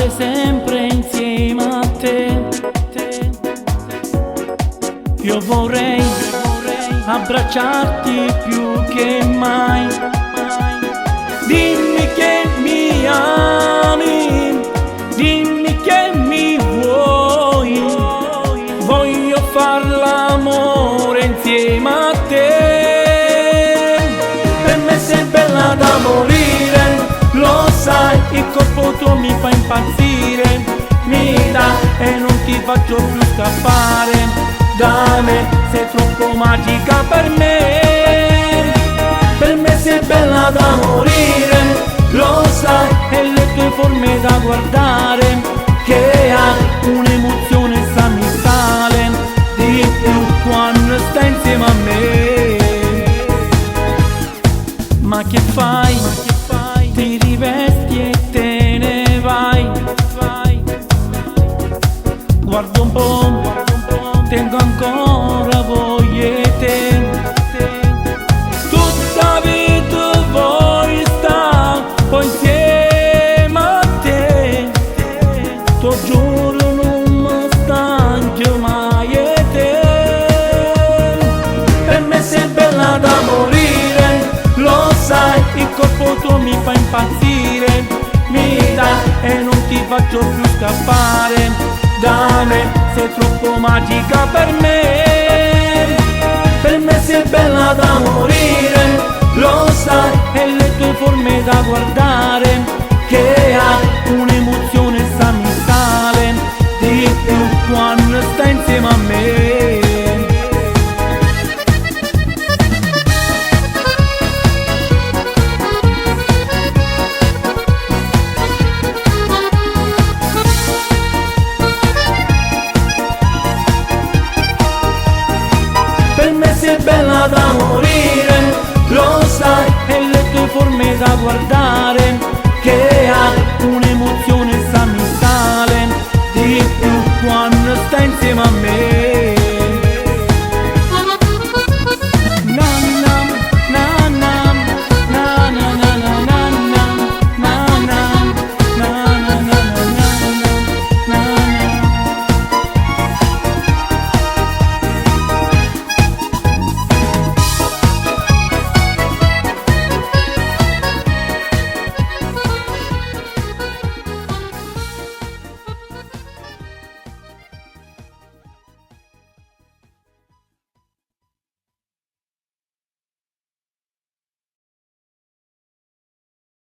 stare sempre insieme a te. Io vorrei abbracciarti più che mai. Dimmi che mi ami, dimmi che mi vuoi. Voglio far l'amore insieme a te. Per me sei bella da morire, lo sai, il corpo tuo mi fa impazzire. Mi dà e non ti faccio più scappare. Da me sei troppo magica per me. Per me sei bella da morire, lo sai, e le tue forme da guardare, che hai un'emozione sa mi sale di più quando stai insieme a me. Ma che fai? Ti rivesti e te ne vai. Guarda un po', tengo ancora voglia 'e te. Tutta vita voglio sta poi insieme a te. T'o giuro nun me stanco mai 'e te. Per me sei bella da morire, lo sai, il corpo tuo mi fa impazzire. Mi dà e non ti faccio più scappare. Da me sei troppo magica per me. Per me sei bella da morire, lo sai, e le tue forme da guardare, che